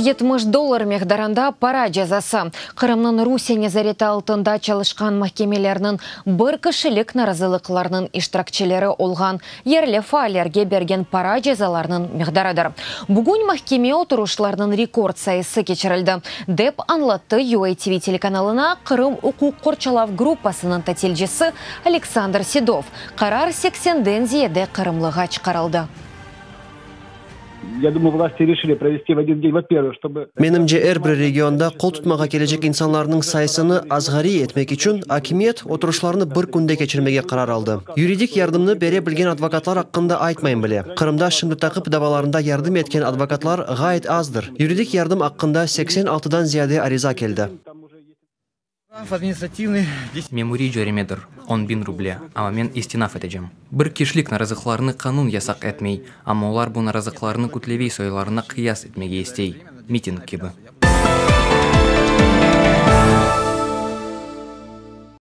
170 dollar miqdarında para cezası, Qırımnıñ Rusiye nezareti altında çalışqan mahkemelerniñ bir kişilik narazılıqlarnıñ iştirakçileri olğan yerli faallerge bergen para cezalarınıñ miqdarıdır. Bugün mahkeme oturışlarınıñ rekord sayısı keçirildi, dep añlattı UATV telekanalına Qırım uquq qorçalav gruppasınıñ tatilcisi Aleksandr Sedov. Qarar seksenden ziyade qırımlığa çıqarıldı. Ya dumаю, vlasti решили провести в один день, во-первых, чтобы... Menimce, er bir regionda qol tutmağa kelecek insanlarnıñ sayısını azğariy etmek içün akimiyet oturışlarnı bir künde keçirmege qarar aldı. Yuridik yardımnı bere bilgen advokatlar aqqında aytmayım bile. Qırımda şimdi taqip davalarında yardım etken advokatlar ğayet azdır. Yuridik yardım aqqında 86-dan ziyade ariza keldi. Memuriy cöremedir, 10 000 ruble, amma men istinaf etecem. Bir kişilik narazılıqlarnı qanun yasaq etmey, amma olar bu narazılıqlarnı kütleviy soylarına qıyas etmege istey, miting kibi.